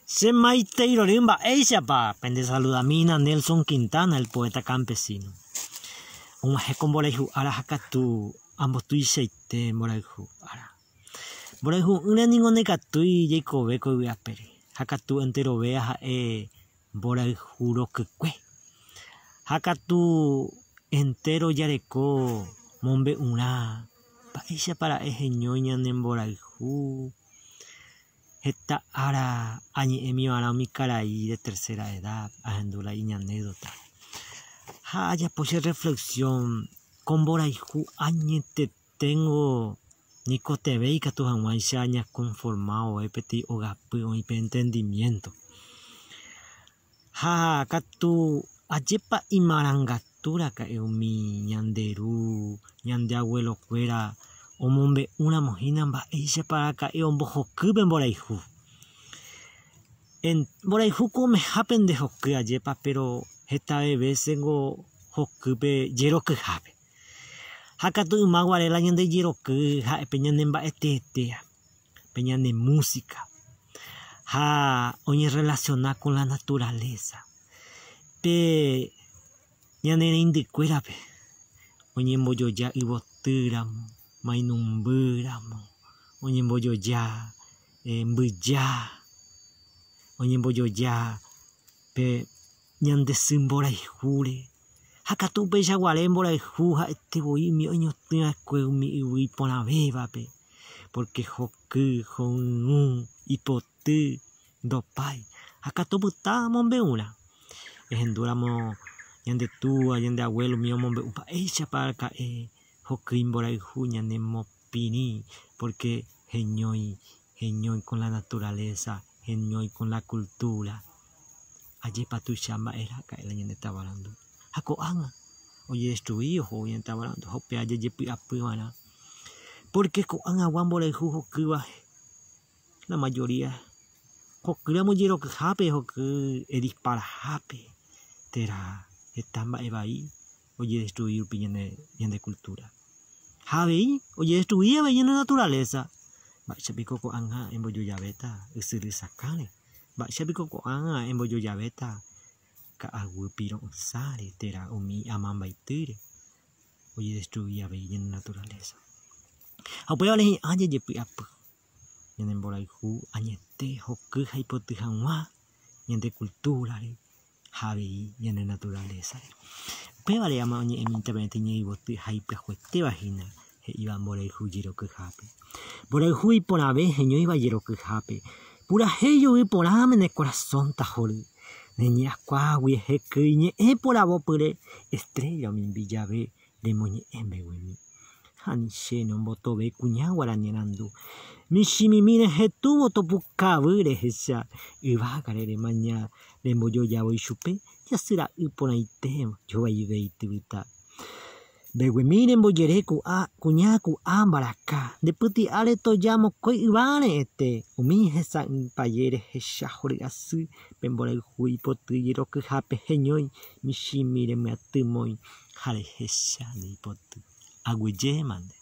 Che maitei rory mba'éichapa pende saludamína Nelson Quintana, el poeta campesino. Og̃uahẽ ko mborayhu ára ha katu ambotuichaite mborayhu ára. Mborayhu'ỹre ningo ndaikatúi jaikove ko yvy apére, ha katu enterovéa ha'e mborayhu rokykue. Ha katu entéro jareko mombe'urã mba'éichapa ra'e heñói ñane mborayhu. Heta ára añe'ẽmivarã umi karai de tercera edad ahendu la iñanécdota. Ha ajapo che reflexión ko mborayhu añeteténgo ñaikotevẽ ikatu hag̃uáicha ñakonforma vove peteĩ ogapy oĩ pe entendimiento. Ha katu ajépa imarangatu raka'e umi ñande ru, ñande abuelo-kuéra omombe'úramo hína mba'éichapa raka'e ombohoky pe mborayhu. Mborayhu ko omehápe nde hoky ajépa péro hetave vésengo hoky pe jerokyhápe. Ha katu yma guare la ñande jeroky ha'e pe ñane mba'eteetéa. pe ñane música ha oñerrelaciona con la naturaleza. Pe ñane reindykuérape oñembojoja yvotýramo, mainumbýramo, oñembojoja mbyja, oñembojoja pe ñande sy mborayhúre. Ha katu upeichaguare mborayhu ha'ete voi umi oñotỹ va'ekue umi yvy iporãvévape, pórke hoky, hoy'ũ, ipoty, ndopái. Ha katu opyta mombe'urã. Ehendúramo ñande túva, ñande abuelo umi omombe'u mba'éichapa araka'e hoky imborayhu ñanemopirĩ, pórke heñói, heñói con la naturaleza, heñói con la cultura. Ajépa tuicha mba'e raka'e la ñande tavarandu. Ha ko'ág̃a ojedestrui ohóvo ñande tavarandu ha upéva jajepy'apy va'erã. Pórke ko'ag̃agua mborayhu hokýva la majoría hokýramo jerokyhápe hoky edisparahápe térã heta mba'e vai ojedestrui rupi ñande cultura. Ha avei ojedestrui avei ñane naturaleza. Mba'éicha piko ko'ág̃a embojojavéta ysyry sakãre? Mba'éicha piko ko'ág̃a embojojavéta ka'aguy piro'ysãre térã umi amambaitýre ojedestrui avei ñane naturaleza? Ha upévare hi'ã jajepy'apy ñane mborayhu añete hoky ha ipoty hag̃ua ñande cultura-re ha avei ñane naturaleza-re. Upévare ama oñe'ẽmínte peẽte ñe'ẽyvoty ha ipyahuetéva hína he'íva mborayhu jerokyhápe. Mborayhu iporãve heñóiva jerokyhápe, purahéi jovy porãme ne korasõ tahory, ne ñe'ãkuaágui ehekýi ñe'ẽ poravopyre estrella omimbi jave remoñe'ẽ mbeguemi. Ha ni che nombotove kuña guarani arandu, michĩmimi rehetũvo topukavy rehecha, yvágare remaña rembojojávo ichupe jasy ra'y porãite jovaive ityvyta. Mbeguemi rembojere ku'a kuña ku'a mbaraka, nde pyti'áre toja mokõi yva re'ẽte, umi hesa'ỹipaye rehecha hory asy, pe mborayhu ipoty jerokyhápe heñói, michĩmi remyatymói ha rehecha nde ipoty. Aguyjéma nde.